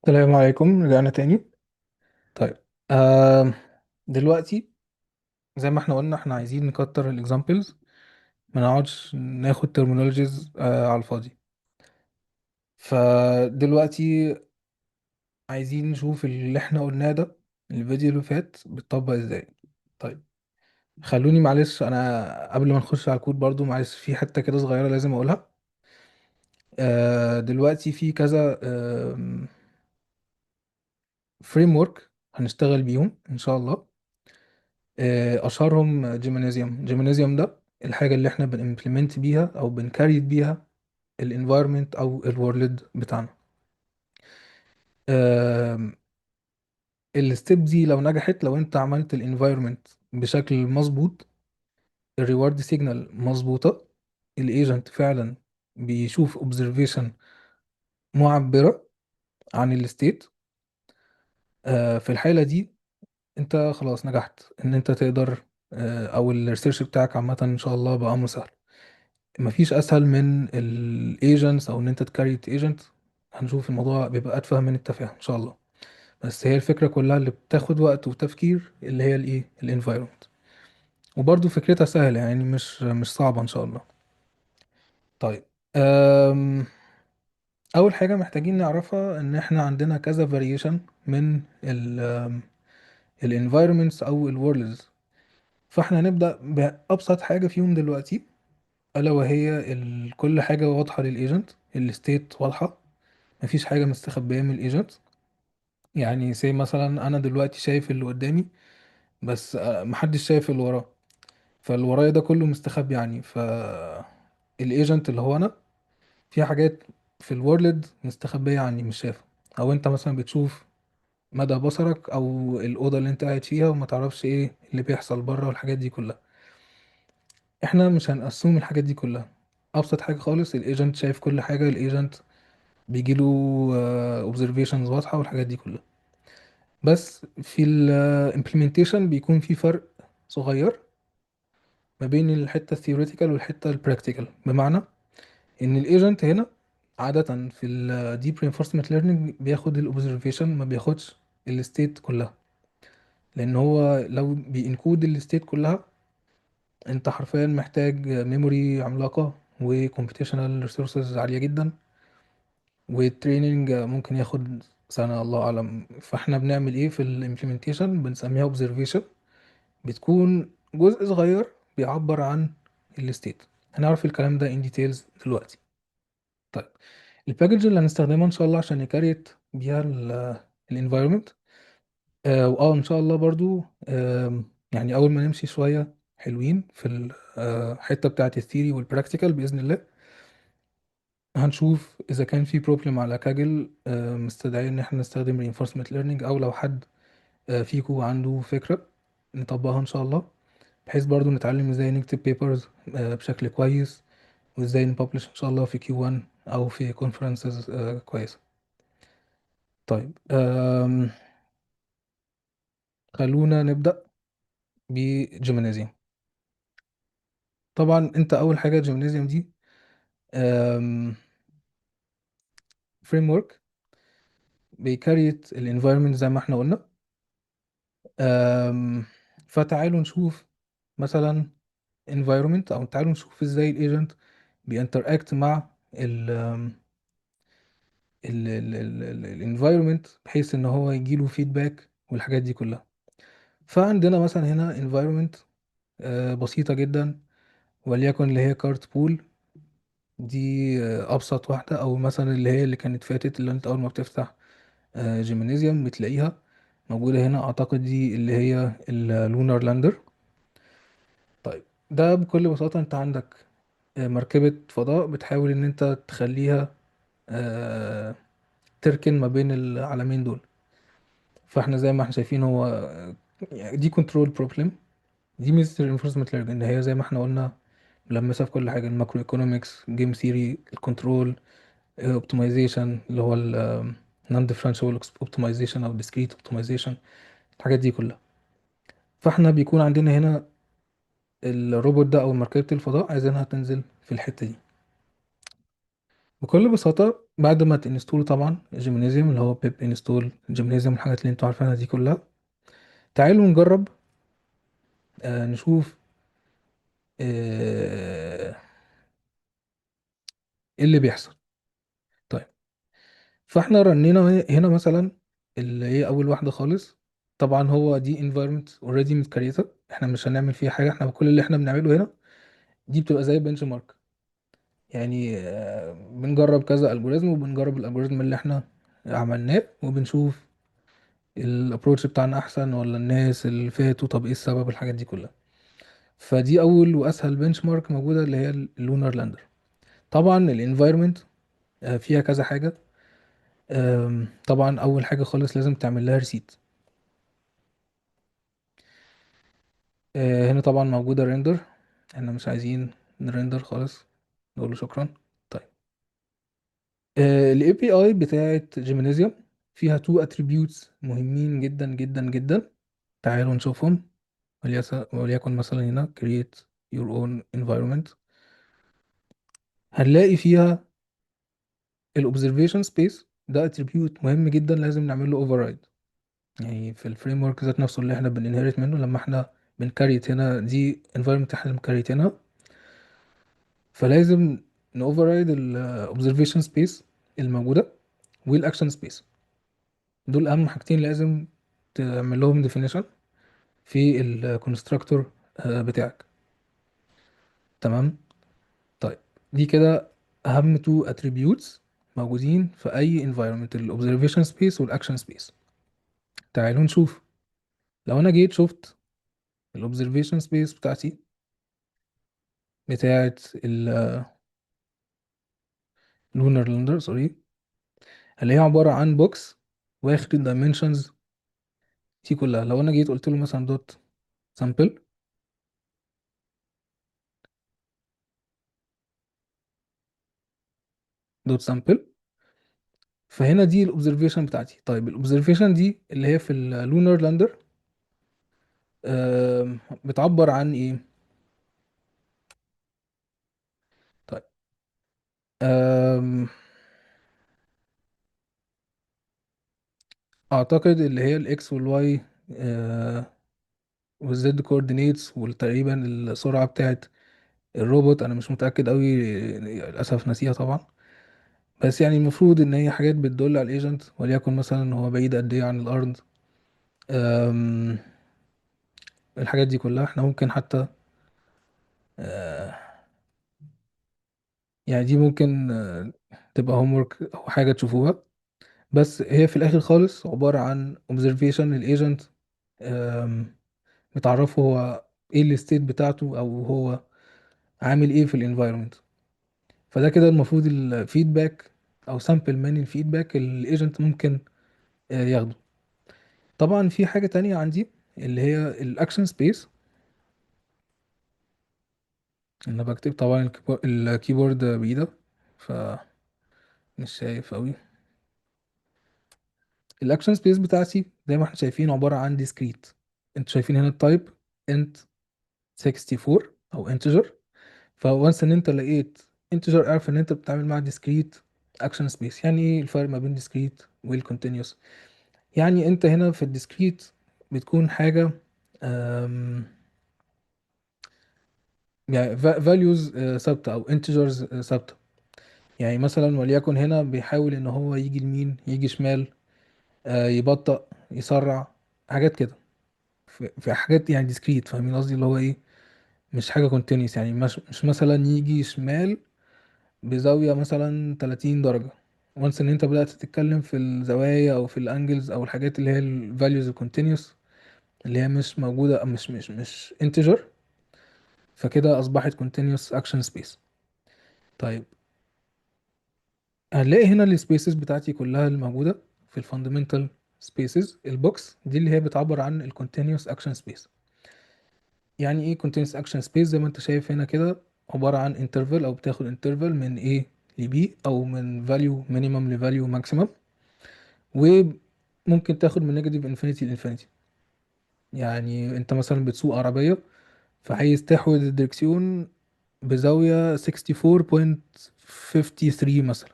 السلام عليكم، رجعنا تاني. طيب، آه دلوقتي زي ما احنا قلنا احنا عايزين نكتر ال examples، ما نقعدش ناخد terminologies على الفاضي. فدلوقتي عايزين نشوف اللي احنا قلناه ده، الفيديو اللي فات بيتطبق ازاي. طيب، خلوني معلش انا قبل ما نخش على الكود برضو معلش في حتة كده صغيرة لازم اقولها. دلوقتي في كذا framework هنشتغل بيهم ان شاء الله. اشهرهم Gymnasium. Gymnasium ده الحاجة اللي احنا بن implement بيها او بن create بيها ال environment او ال world بتاعنا. ال step دي لو نجحت، لو انت عملت ال environment بشكل مظبوط، ال reward signal مظبوطه، ال agent فعلا بيشوف observation معبرة عن ال state، في الحالة دي انت خلاص نجحت ان انت تقدر، او ال research بتاعك عامة ان شاء الله بقى امر سهل. مفيش اسهل من ال agents او ان انت ت create agent. هنشوف الموضوع بيبقى اتفه من التفاهة ان شاء الله، بس هي الفكرة كلها اللي بتاخد وقت وتفكير اللي هي الايه ال environment. وبرده فكرتها سهلة يعني مش صعبة ان شاء الله. طيب، أم، اول حاجة محتاجين نعرفها ان احنا عندنا كذا variation من ال environments او ال worlds. فاحنا هنبدا بابسط حاجة فيهم دلوقتي، الا وهي كل حاجة واضحة لل agent، ال state واضحه، مفيش حاجة مستخبيه من ال agent. يعني زي مثلا انا دلوقتي شايف اللي قدامي، بس محدش شايف اللي وراه، فاللي ورايا ده كله مستخبي عني. ف ال agent اللي هو انا في حاجات في ال world مستخبيه عني مش شايفها، او انت مثلا بتشوف مدى بصرك او الاوضة اللي انت قاعد فيها وما تعرفش ايه اللي بيحصل بره والحاجات دي كلها. احنا مش هن assume الحاجات دي كلها. ابسط حاجة خالص ال agent شايف كل حاجه، ال agent بيجيله observations واضحة والحاجات دي كلها. بس في ال implementation بيكون في فرق صغير ما بين الحتة ال theoretical والحتة ال practical، بمعنى ان ال agent هنا عادة في ال deep reinforcement learning بياخد ال observation، ما بياخدش ال state كلها، لان هو لو بي encode ال state كلها انت حرفيا محتاج memory عملاقة و computational resources عالية جدا، وال training ممكن ياخد سنة الله أعلم. فاحنا بنعمل ايه في ال implementation؟ بنسميها observation، بتكون جزء صغير بيعبر عن ال state. هنعرف الكلام ده in details دلوقتي. طيب، ال package اللي هنستخدمها ان شاء الله عشان ن create بيها ال environment، واه ان شاء الله برضو، يعني اول ما نمشي شوية حلوين في الحتة بتاعة ال theory وال practical بإذن الله، هنشوف اذا كان في problem على Kaggle مستدعي ان احنا نستخدم reinforcement learning، او لو حد فيكو عنده فكرة نطبقها ان شاء الله، بحيث برضو نتعلم ازاي نكتب papers بشكل كويس، وازاي ن publish ان شاء الله في Q1 او في conferences كويسة. طيب، خلونا نبدأ ب Gymnasium. طبعا انت اول حاجة Gymnasium دي framework بي create ال environment زي ما احنا قلنا. فتعالوا نشوف مثلا environment، او تعالوا نشوف ازاي ال agent بي interact مع ال environment بحيث ان هو يجيله feedback والحاجات دي كلها. فعندنا مثلا هنا environment بسيطة جدا، وليكن اللي هي cart pool، دي ابسط واحدة، او مثلا اللي هي اللي كانت فاتت اللي انت اول ما بتفتح جيمنيزيوم بتلاقيها موجودة هنا، اعتقد دي اللي هي ال lunar lander. طيب، ده بكل بساطة انت عندك مركبة فضاء بتحاول ان انت تخليها تركن ما بين العالمين دول. فاحنا زي ما احنا شايفين هو دي control problem، دي ميزة ال reinforcement learning ان هي زي ما احنا قلنا ملمسة في كل حاجة، ال macroeconomics، game theory، ال control، optimization اللي هو ال non differentiable optimization او discrete optimization، الحاجات دي كلها. فاحنا بيكون عندنا هنا الروبوت ده او مركبة الفضاء عايزينها تنزل في الحتة دي. بكل بساطة بعد ما ت install طبعا Gymnasium اللي هو pip install Gymnasium، الحاجات اللي انتوا عارفينها دي كلها، تعالوا نجرب، نشوف ايه اللي بيحصل. طيب فاحنا رنينا هنا مثلا اللي هي اول واحدة خالص. طبعا هو دي environment already متكريتة، احنا مش هنعمل فيها حاجة، احنا كل اللي احنا بنعمله هنا دي بتبقى زي benchmark، بنجرب كذا algorithm وبنجرب ال algorithm اللي احنا عملناه وبنشوف ال approach بتاعنا احسن ولا الناس اللي فاتوا، طب ايه السبب، الحاجات دي كلها. فدي اول واسهل benchmark موجوده اللي هي ال lunar lander. طبعا ال environment فيها كذا حاجه. طبعا اول حاجه خالص لازم تعمل لها reset. هنا طبعا موجوده render، احنا مش عايزين ن render خالص، نقول له شكرا. طيب ال API بتاعت Gymnasium فيها two attributes مهمين جدا جدا جدا، تعالوا نشوفهم. وليكن مثلا هنا create your own environment، هنلاقي فيها ال observation space، ده attribute مهم جدا لازم نعمل له override. في ال framework ذات نفسه اللي احنا بن inherit منه لما احنا بن create هنا، دي environment احنا بن create هنا، فلازم ن override ال observation space الموجودة وال action space. دول اهم حاجتين لازم تعمل لهم definition في ال constructor بتاعك. تمام. طيب دي كده اهم two attributes موجودين في اي environment، ال observation space وال action space. تعالوا نشوف لو انا جيت شفت ال observation space بتاعتي بتاعت ال lunar lander، sorry، اللي هي عبارة عن box واخد ال dimensions دي كلها. لو انا جيت قلت له مثلا dot sample dot sample، فهنا دي ال observation بتاعتي. طيب ال observation دي اللي هي في ال lunar lander، بتعبر عن ايه؟ طيب اعتقد اللي هي ال X وال Y، وال Z coordinates وتقريبا السرعه بتاعت الروبوت. انا مش متاكد قوي للاسف، ناسيها طبعا، بس المفروض ان هي حاجات بتدل على ال agent، وليكن مثلا هو بعيد قد ايه عن الارض. الحاجات دي كلها احنا ممكن حتى، دي ممكن، تبقى homework او حاجه تشوفوها، بس هي في الاخر خالص عباره عن observation لل agent، بتعرفه هو ايه ال state بتاعته او هو عامل ايه في ال environment. فده كده المفروض ال feedback او sample من ال feedback اللي ال agent ممكن، ياخده. طبعا في حاجه تانية عندي اللي هي ال action space. انا بكتب طبعا ال keyboard بايدك فمش شايف قوي. ال action space بتاعتي زي ما احنا شايفين عباره عن discrete. انتوا شايفين هنا ال type int 64 او integer، ف once ان انت لقيت integer اعرف ان انت بتتعامل مع discrete action space. يعني ايه الفرق ما بين discrete وال continuous؟ يعني انت هنا في ال discrete بتكون حاجه، values، ثابته او integers، ثابته. مثلا وليكن هنا بيحاول ان هو يجي يمين يجي شمال، يبطأ يسرع، حاجات كده، في حاجات discrete. فاهمين قصدي؟ اللي هو ايه، مش حاجه continuous. مش مثلا يجي شمال بزاويه مثلا 30 درجه. once ان انت بدأت تتكلم في الزوايا او في ال angles او الحاجات اللي هي ال values ال continuous اللي هي مش موجوده، مش integer، فكده اصبحت continuous action space. طيب هنلاقي هنا ال spaces بتاعتي كلها الموجوده في ال fundamental spaces، ال box دي اللي هي بتعبر عن ال continuous action space. يعني ايه continuous action space؟ زي ما انت شايف هنا كده عبارة عن interval، او بتاخد interval من A ل B او من value minimum ل value maximum، وممكن تاخد من negative infinity ل infinity. انت مثلا بتسوق عربية فعايز تحود الدركسيون بزاوية 64.53 مثلا،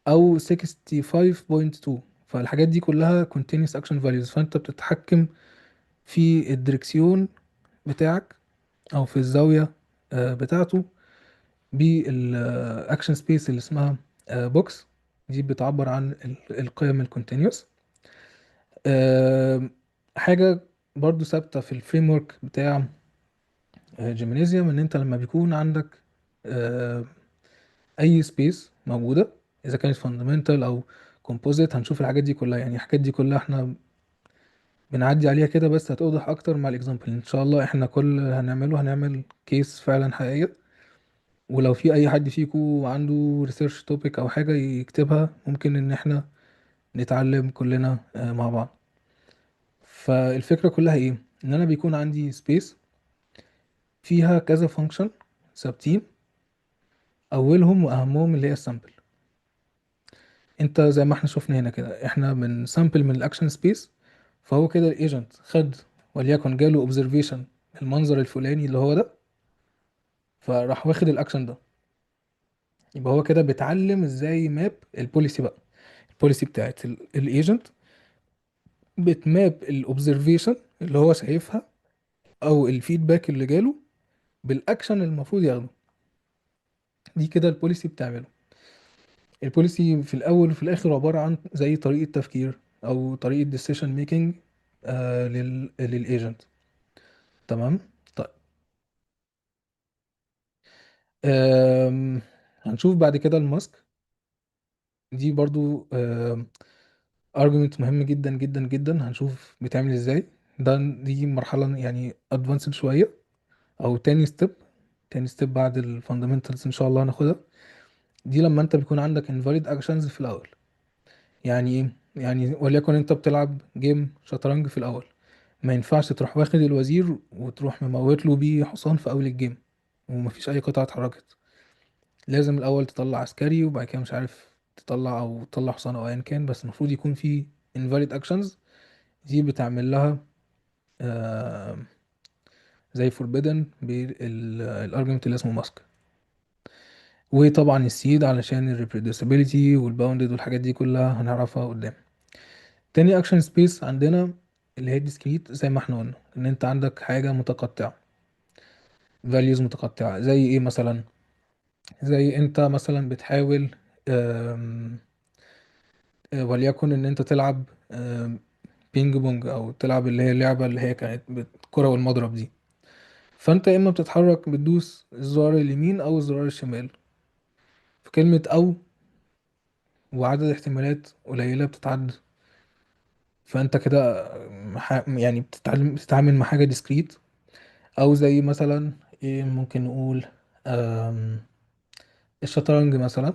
او 65.2. فالحاجات دي كلها continuous action values. فانت بتتحكم في الدركسيون بتاعك او في الزاوية بتاعته بال action space اللي اسمها box. دي بتعبر عن القيم ال continuous. حاجة برضو ثابتة في ال framework بتاع Gymnasium، ان انت لما بيكون عندك اي space موجودة، اذا كانت fundamental او composite، هنشوف الحاجات دي كلها. يعني الحاجات دي كلها احنا بنعدي عليها كده، بس هتوضح اكتر مع ال example ان شاء الله. احنا كل اللي هنعمله هنعمل case فعلا حقيقية، ولو في اي حد فيكو عنده research topic او حاجة يكتبها، ممكن ان احنا نتعلم كلنا مع بعض. فالفكرة كلها ايه؟ ان انا بيكون عندي space فيها كذا function ثابتين، اولهم واهمهم اللي هي ال sample. انت زي ما احنا شفنا هنا كده، احنا بن sample من ال action space. فهو كده ال agent خد، وليكن جاله observation المنظر الفلاني اللي هو ده، فراح واخد الاكشن ده. يبقى هو كده بيتعلم ازاي map ال policy بقى. ال policy بتاعت ال agent بت map ال observation اللي هو شايفها او ال feedback اللي جاله بالاكشن اللي المفروض ياخده. دي كده ال policy بتعمله. ال policy في الاول وفي الاخر عبارة عن زي طريقه تفكير او طريقه decision making لل agent. تمام. طيب، آم، هنشوف بعد كده ال mask. دي برضو argument مهم جدا جدا جدا، هنشوف بتعمل ازاي. دي مرحلة يعني advanced شوية، او تاني step، تاني step بعد ال fundamentals ان شاء الله هناخدها. دي لما انت بيكون عندك invalid actions في الاول. يعني ايه؟ يعني وليكن انت بتلعب game شطرنج في الاول، ما ينفعش تروح واخد الوزير وتروح مموت له بيه حصان في اول ال game ومفيش اي قطعة اتحركت. لازم الاول تطلع عسكري، وبعد كده مش عارف تطلع او تطلع حصان او ايا كان، بس المفروض يكون في invalid actions. دي بتعمل لها زي forbidden بال argument اللي اسمه mask. وطبعا ال seed علشان ال reproducibility وال bounded والحاجات دي كلها هنعرفها قدام. تاني action space عندنا اللي هي discrete، زي ما احنا قلنا ان انت عندك حاجة متقطعة، values متقطعة. زي ايه مثلا؟ زي انت مثلا بتحاول وليكن ان انت تلعب ping pong، او تلعب اللي هي اللعبة اللي هي كانت بالكرة والمضرب دي. فانت يا اما بتتحرك بتدوس الزرار اليمين او الزرار الشمال، في كلمة او، وعدد احتمالات قليلة بتتعد. فانت كده يعني بتتعامل مع حاجة discrete. او زي مثلا ايه ممكن نقول، الشطرنج مثلا.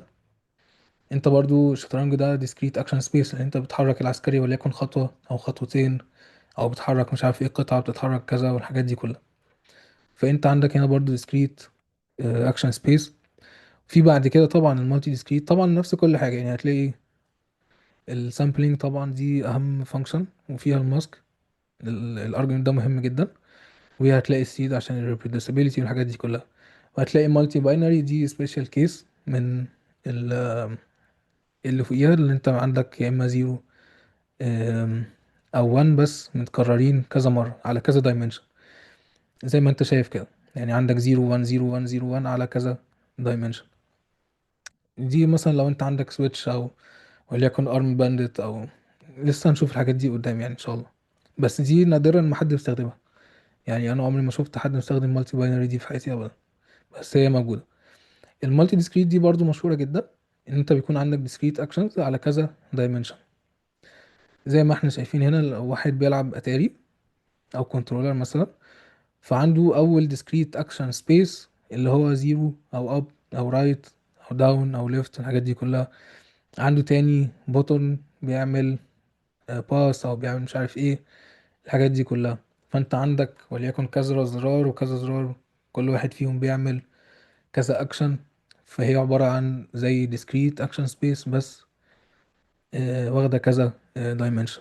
انت برضو الشطرنج ده discrete action space، لان انت بتحرك العسكري وليكن خطوة او خطوتين، او بتحرك مش عارف ايه قطعة بتتحرك كذا والحاجات دي كلها. فانت عندك هنا برضو discrete action space. في بعد كده طبعا ال multi discrete، طبعا نفس كل حاجة. يعني هتلاقي ال sampling طبعا دي اهم function، وفيها ال mask، ال argument ده مهم جدا. وهتلاقي ال seed عشان ال reproducibility والحاجات دي كلها. وهتلاقي multi binary دي special case من اللي فوقيها، اللي انت عندك يا اما zero او 1 بس متكررين كذا مرة على كذا dimension، زي ما انت شايف كده. يعني عندك 0 1 0 1 0 1 على كذا dimension. دي مثلا لو انت عندك switch او وليكن arm bandit، او لسه هنشوف الحاجات دي قدام يعني ان شاء الله. بس دي نادرا ما حد بيستخدمها، يعني انا عمري ما شفت حد مستخدم multi binary دي في حياتي ابدا، بس هي موجوده. ال multi discrete دي برضو مشهوره جدا، ان انت بيكون عندك discrete actions على كذا dimension. زي ما احنا شايفين هنا، لو واحد بيلعب اتاري او controller مثلا، فعنده اول discrete action space اللي هو zero او up او right او down او left الحاجات دي كلها. عنده تاني button بيعمل pass او بيعمل مش عارف ايه الحاجات دي كلها. فانت عندك وليكن كذا زرار وكذا زرار، كل واحد فيهم بيعمل كذا اكشن. فهي عبارة عن زي discrete action space بس واخدة كذا dimension.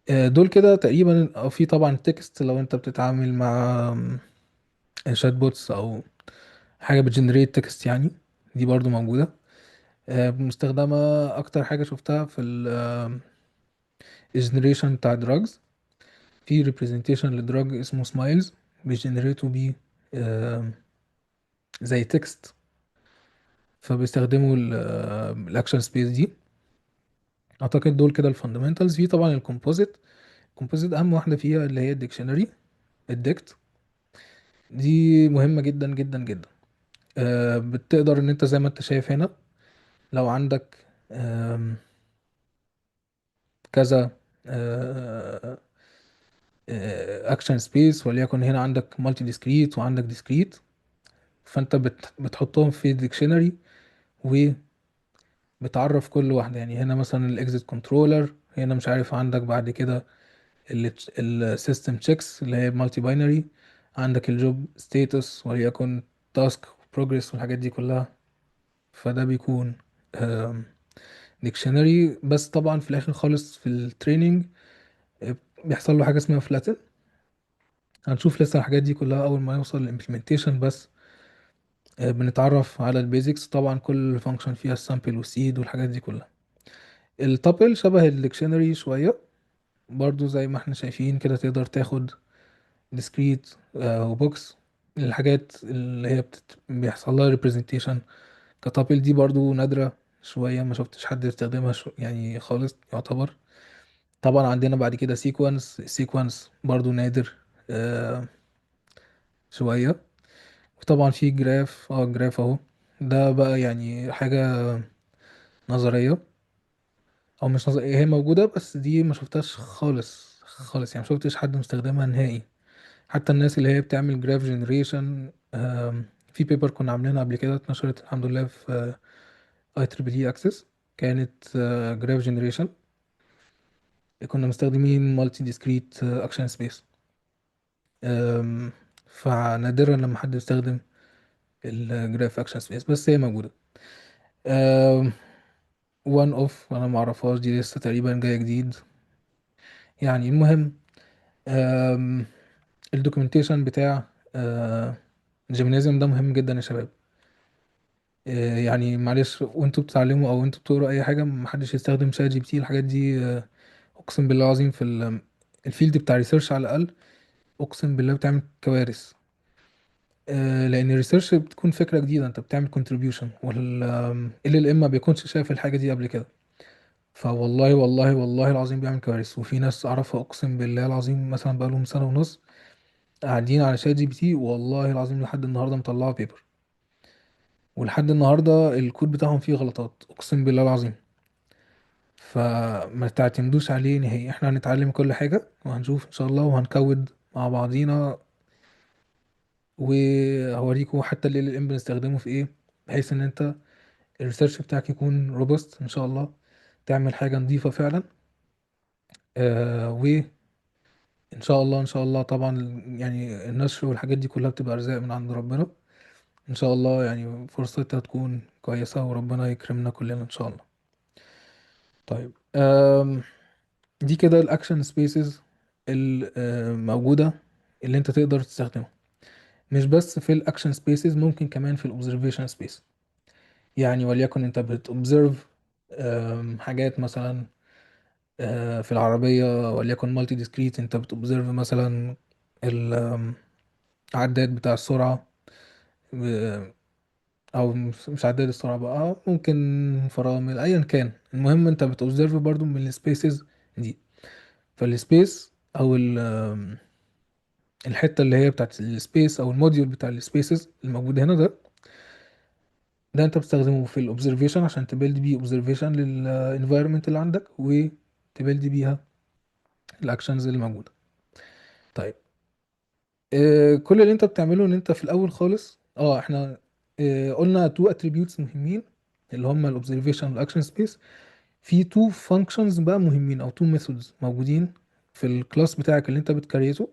دول كده تقريبا. أو في طبعا text لو انت بتتعامل مع chatbots او حاجة بت generate text، يعني دي برضو موجودة. مستخدمة اكتر حاجة شفتها في ال generation بتاع drugs. في representation ل drug اسمه SMILES، بي generate وا بيه آه، زي text، فبيستخدموا ال action space دي. اعتقد دول كده ال fundamentals. في طبعا الكومبوزيت. الكومبوزيت اهم واحدة فيها اللي هي ال dictionary، ال dict دي مهمة جدا جدا جدا. بتقدر ان انت زي ما انت شايف هنا، لو عندك كذا action space، وليكن هنا عندك multi discrete وعندك discrete، فانت بتحطهم في dictionary وبتعرف كل واحده. يعني هنا مثلا ال exit controller، هنا مش عارف عندك بعد كده ال system checks اللي هي multi binary، عندك ال job status وليكن task progress والحاجات دي كلها. فده بيكون dictionary. بس طبعا في الاخر خالص في ال training بيحصل له حاجة اسمها flatten. هنشوف لسه الحاجات دي كلها اول ما نوصل لل implementation، بس بنتعرف على ال basics. طبعا كل function فيها ال sample وال seed والحاجات دي كلها. ال tuple شبه ال dictionary شوية برضو، زي ما احنا شايفين كده تقدر تاخد discrete و box الحاجات اللي هي بيحصل لها representation ك tuple. دي برضو نادرة شوية، ما شفتش حد يستخدمها يعني خالص يعتبر. طبعا عندنا بعد كده sequence، sequence برضو نادر آه شوية. وطبعا في graph، graph اهو، ده بقى يعني حاجة نظرية او مش نظرية، هي موجودة بس دي ما شفتهاش خالص خالص، يعني ما شفتش حد مستخدمها نهائي. حتى الناس اللي هي بتعمل graph generation، في paper كنا عاملينها قبل كده اتنشرت الحمد لله في IEEE Access، كانت graph generation، كنا مستخدمين multi discrete action space. فنادرا لما حد يستخدم ال graph action space، بس هي موجودة. one of انا ما اعرفهاش، دي لسه تقريبا جاية جديد يعني. المهم ال documentation بتاع Gymnasium ده مهم جدا يا شباب. يعني معلش وانتوا بتتعلموا او انتوا بتقروا اي حاجه، محدش يستخدم شات جي بي تي، الحاجات دي. اقسم بالله العظيم في ال field بتاع research على الاقل، اقسم بالله بتعمل كوارث. لان ال research بتكون فكرة جديده، انت بتعمل contribution، وال LLM ما بيكونش شايف الحاجة دي قبل كده. فوالله والله والله العظيم بيعمل كوارث. وفي ناس اعرفها اقسم بالله العظيم مثلا بقالهم سنة ونص قاعدين على شات جي بي تي، والله العظيم لحد النهارده مطلعوا paper، ولحد النهارده الكود بتاعهم فيه غلطات اقسم بالله العظيم. فما تعتمدوش عليه نهائي. احنا هنتعلم كل حاجة وهنشوف ان شاء الله، وهنكود مع بعضينا، وهوريكم حتى ال LLM بنستخدمه في ايه، بحيث ان انت ال research بتاعك يكون robust ان شاء الله، تعمل حاجة نظيفة فعلا. وان شاء الله، ان شاء الله طبعا يعني النشر والحاجات دي كلها بتبقى ارزاق من عند ربنا ان شاء الله، يعني فرصتها تكون كويسة وربنا يكرمنا كلنا ان شاء الله. دي كده ال action spaces الموجودة اللي انت تقدر تستخدمها، مش بس في ال action spaces، ممكن كمان في ال observation space. يعني وليكن انت بت observe حاجات مثلا في العربية، وليكن multi discrete، انت بت observe مثلا العداد بتاع السرعة، او مش عداد السرعة بقى، ممكن فرامل، ايا كان. المهم انت بت observe برضو من ال spaces دي. فال space او الحتة اللي هي بتاعت ال space او ال module بتاع ال spaces الموجود هنا ده، ده انت بتستخدمه في ال observation عشان ت build بيه observation لل environment اللي عندك، وت build بيها ال actions اللي موجودة. كل اللي انت بتعمله ان انت في الاول خالص، احنا قلنا two attributes مهمين اللي هم ال observation وال action space. في two functions بقى مهمين او two methods موجودين في ال class بتاعك اللي انت بت create ه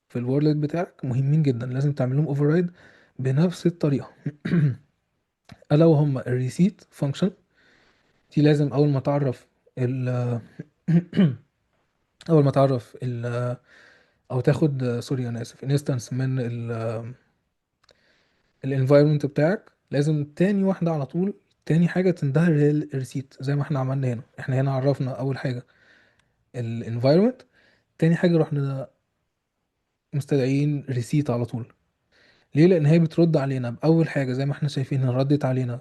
في ال world بتاعك، مهمين جدا، لازم تعمل لهم override بنفس الطريقة. الا وهم ال reset function، دي لازم اول ما تعرف ال اول ما تعرف ال او تاخد، sorry انا اسف، instance من ال environment بتاعك، لازم تاني واحدة على طول تاني حاجة تندهر هي ال reset، زي ما احنا عملنا هنا. احنا هنا عرفنا اول حاجة ال environment، تاني حاجة رحنا مستدعيين reset على طول. ليه؟ لان هي بترد علينا باول حاجة زي ما احنا شايفين هنا، ردت علينا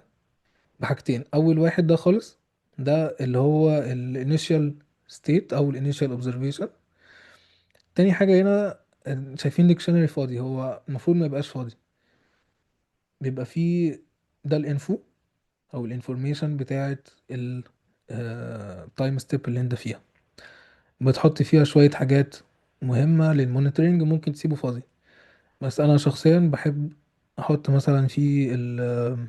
بحاجتين. اول واحد ده خالص، ده اللي هو ال initial state او ال initial observation. تاني حاجة هنا شايفين dictionary فاضي، هو المفروض ما يبقاش فاضي، بيبقى فيه ده ال info او ال information بتاعت ال time step اللي انت فيها، بتحط فيها شوية حاجات مهمة لل monitoring. ممكن تسيبه فاضي، بس انا شخصيا بحب احط مثلا في ال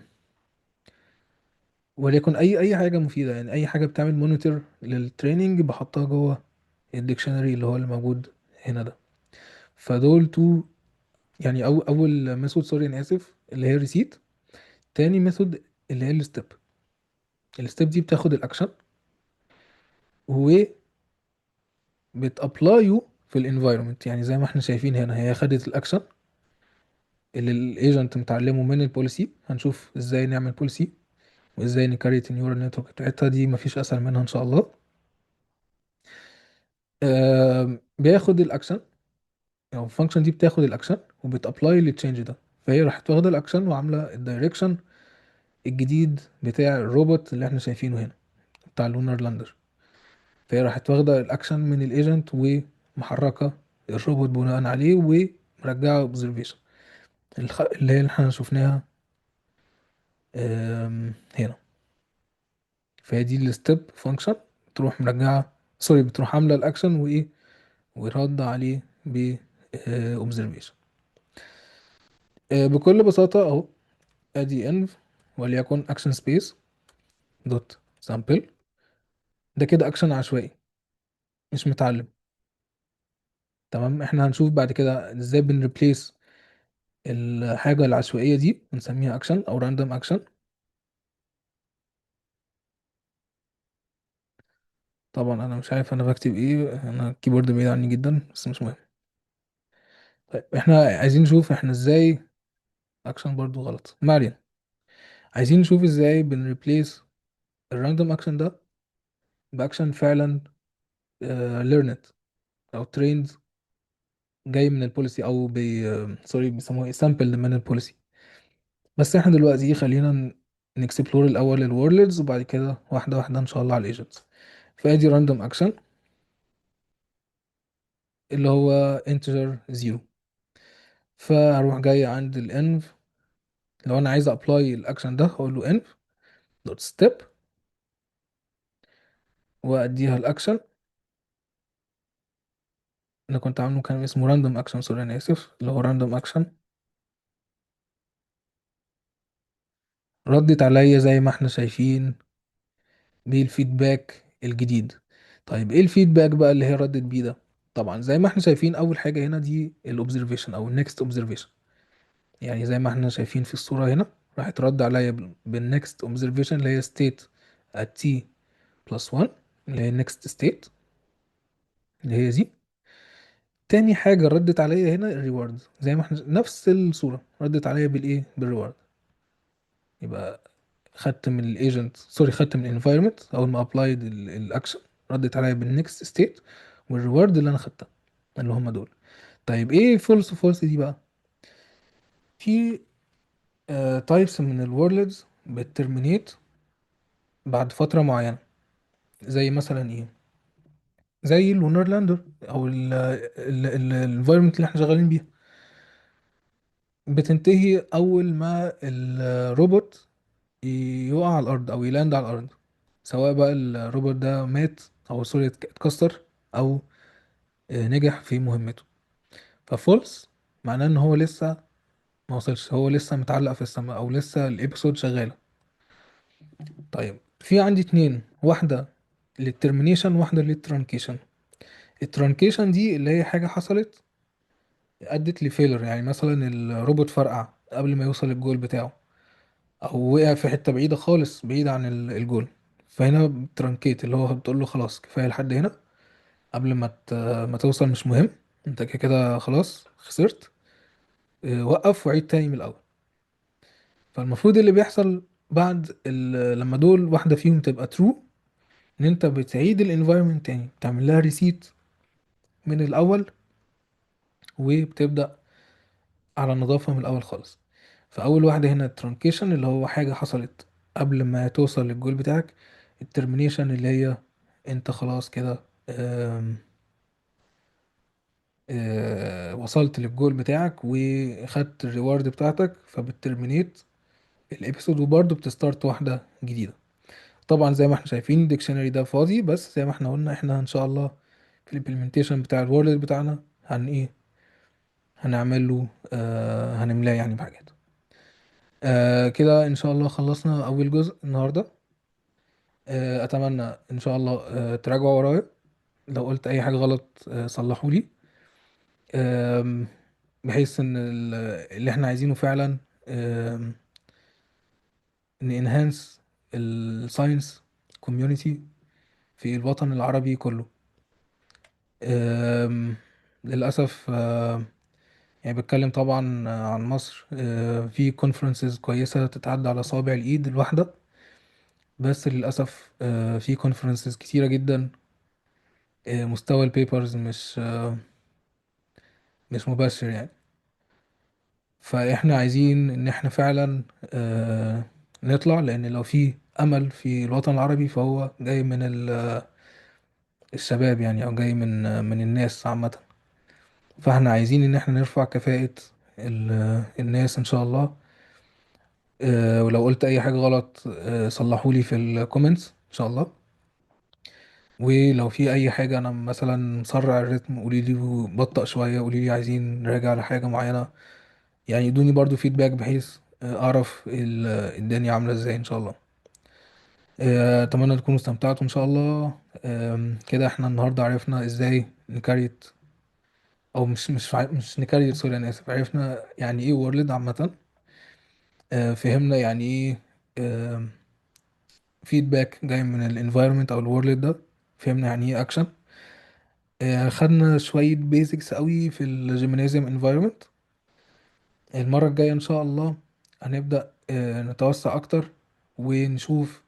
وليكن اي حاجة مفيدة، يعني اي حاجة بتعمل monitor لل training بحطها جوه ال dictionary اللي هو اللي موجود هنا ده. فدول two، يعني أو اول method، sorry انا اسف، اللي هي reset. تاني method اللي هي ال step. ال step دي بتاخد الاكشن و بت apply ه في ال environment. يعني زي ما احنا شايفين هنا، هي خدت الاكشن اللي ال agent متعلمه من ال policy. هنشوف ازاي نعمل policy وازاي ن create ال neural network بتاعتها، دي مفيش اسهل منها ان شاء الله. بياخد الاكشن، او ال function دي بتاخد ال action وبت apply لل change ده. فهي راحت واخده الاكشن وعامله ال direction الجديد بتاع الروبوت اللي احنا شايفينه هنا بتاع ال lunar lander. فهي راحت واخده الاكشن من ال agent ومحركه الروبوت بناء عليه ومرجعه observation اللي هي اللي احنا شفناها هنا. فهي دي ال step function، تروح مرجعه، sorry، بتروح عامله الاكشن وايه، ورد عليه ب observation. بكل بساطه اهو، ادي env وليكن action space dot sample. ده كده اكشن عشوائي مش متعلم. تمام، احنا هنشوف بعد كده ازاي بن replace الحاجه العشوائيه دي ونسميها اكشن او random action. طبعا انا مش عارف انا بكتب ايه، انا ال keyboard بعيد عني جدا، بس مش مهم. طيب احنا عايزين نشوف احنا ازاي اكشن، برضو غلط، ما علينا. عايزين نشوف ازاي بن replace ال random action ده باكشن فعلا، learned او trained، جاي من ال policy او بي، sorry، بيسموها ايه، sample من ال policy. بس احنا دلوقتي خلينا ن explore الاول ال worlds، وبعد كده واحده واحده ان شاء الله على ال agents. فادي random action اللي هو integer 0. فهروح جاي عند ال env، لو انا عايز apply ال action ده هقول له env dot step واديها الاكشن. انا كنت عامله كان اسمه random action، sorry انا اسف، اللي هو random action. ردت عليا زي ما احنا شايفين بال feedback الجديد. طيب ايه ال feedback بقى اللي هي ردت بيه ده؟ طبعا زي ما احنا شايفين اول حاجه هنا دي ال observation او ال next observation. يعني زي ما احنا شايفين في الصوره هنا راح ترد عليا بال next observation اللي هي state at t plus 1 اللي هي next state اللي هي دي. تاني حاجة ردت عليا هنا ال reward، زي ما احنا نفس الصورة ردت عليا بالايه، بال reward. يبقى خدت من ال agent، sorry، خدت من ال environment اول ما applied ال action، ردت عليا بال next state وال reward اللي انا خدتها اللي هم دول. طيب ايه false false دي بقى؟ في types من ال worlds بت terminate بعد فترة معينة، زي مثلا ايه، زي ال lunar lander او ال environment اللي احنا شغالين بيها، بتنتهي اول ما الروبوت يقع على الارض او ي land على الارض، سواء بقى الروبوت ده مات او sorry اتكسر او نجح في مهمته. ف false معناه ان هو لسه ما وصلش، هو لسه متعلق في السماء او لسه ال episode شغاله. طيب في عندي اتنين، واحده لل termination واحده لل truncation. ال truncation دي اللي هي حاجه حصلت ادت ل failure، يعني مثلا الروبوت فرقع قبل ما يوصل الجول بتاعه، او وقع في حته بعيده خالص بعيد عن الجول. فهنا truncate اللي هو بتقول له خلاص كفايه لحد هنا، قبل ما توصل مش مهم، انت كده كده خلاص خسرت، وقف وعيد تاني من الاول. فالمفروض اللي بيحصل بعد لما دول واحدة فيهم تبقى true، ان انت بتعيد ال environment تاني، بتعمل لها reset من الاول، وبتبدأ على النظافة من الاول خالص. فاول واحدة هنا ال truncation اللي هو حاجة حصلت قبل ما توصل للجول بتاعك، ال termination اللي هي انت خلاص كده، وصلت للجول بتاعك وخدت ال reward بتاعتك، فبت terminate ال episode وبرضه بت start واحدة جديدة. طبعا زي ما احنا شايفين ال dictionary ده فاضي، بس زي ما احنا قلنا احنا ان شاء الله في ال implementation بتاع ال world بتاعنا هن ايه، هنعمل له، هنملاه يعني بحاجات. كده ان شاء الله خلصنا اول جزء النهارده. اتمنى ان شاء الله تراجعوا ورايا، لو قلت اي حاجه غلط صلحوا لي، بحيث ان اللي احنا عايزينه فعلا، ن enhance ال science community في الوطن العربي كله. للأسف، بتكلم طبعا عن مصر، في conferences كويسة تتعدى على صوابع الإيد الواحدة، بس للأسف، في conferences كتيرة جدا، مستوى ال papers مش مبشر. فإحنا عايزين إن إحنا فعلا، نطلع، لأن لو في أمل في الوطن العربي فهو جاي من الشباب أو جاي من الناس عامة. فإحنا عايزين إن إحنا نرفع كفاءة الناس إن شاء الله. ولو قلت أي حاجة غلط، صلحولي في ال comments إن شاء الله. ولو في أي حاجة أنا مثلا مسرع الريتم قولي لي، بطأ شوية قولي لي، عايزين نراجع على حاجة معينة، ادوني برضو feedback بحيث أعرف الدنيا عاملة إزاي إن شاء الله. أتمنى تكونوا استمتعتوا إن شاء الله. كده إحنا النهاردة عرفنا إزاي ن create، أو مش ن create، sorry أنا آسف، عرفنا يعني إيه world عامة. فهمنا يعني إيه، feedback جاي من ال environment أو ال world ده، فهمنا يعني إيه أكشن. خدنا شوية basics قوي في ال Gymnasium environment. المرة الجاية إن شاء الله هنبدأ نتوسع أكتر ونشوف،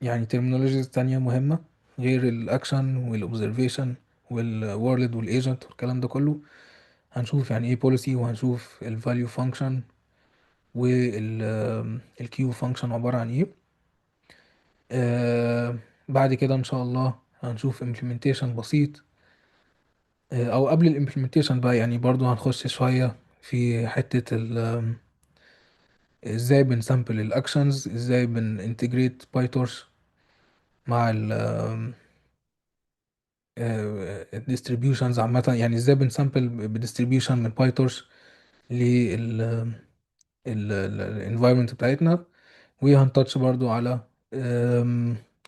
terminologies تانية مهمة غير الأكشن والأوبزرفيشن والورلد والإيجنت والكلام ده كله. هنشوف يعني إيه policy، وهنشوف ال value function وال، ال Q function عبارة عن إيه. بعد كده إن شاء الله هنشوف implementation بسيط، أو قبل ال implementation بقى برضو هنخش شوية في حتة إزاي بن sample ال actions، إزاي بن integrate PyTorch مع ال distributions عامة، إزاي بن sample ب distribution من PyTorch لل، ال environment بتاعتنا. وهن touch برضو على،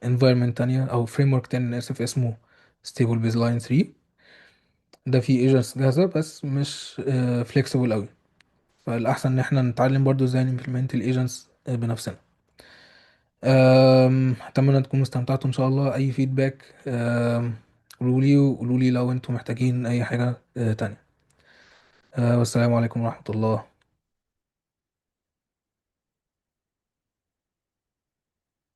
environment تانية أو framework تاني، أنا آسف، اسمه Stable Baseline 3. ده فيه agents جاهزة بس مش flexible أوي، فالأحسن إن احنا نتعلم برضو إزاي ن implement ال agents بنفسنا. أتمنى تكونوا استمتعتوا إن شاء الله. أي feedback، قولوا لي، وقولوا لي لو أنتم محتاجين أي حاجة تانية. والسلام عليكم ورحمة الله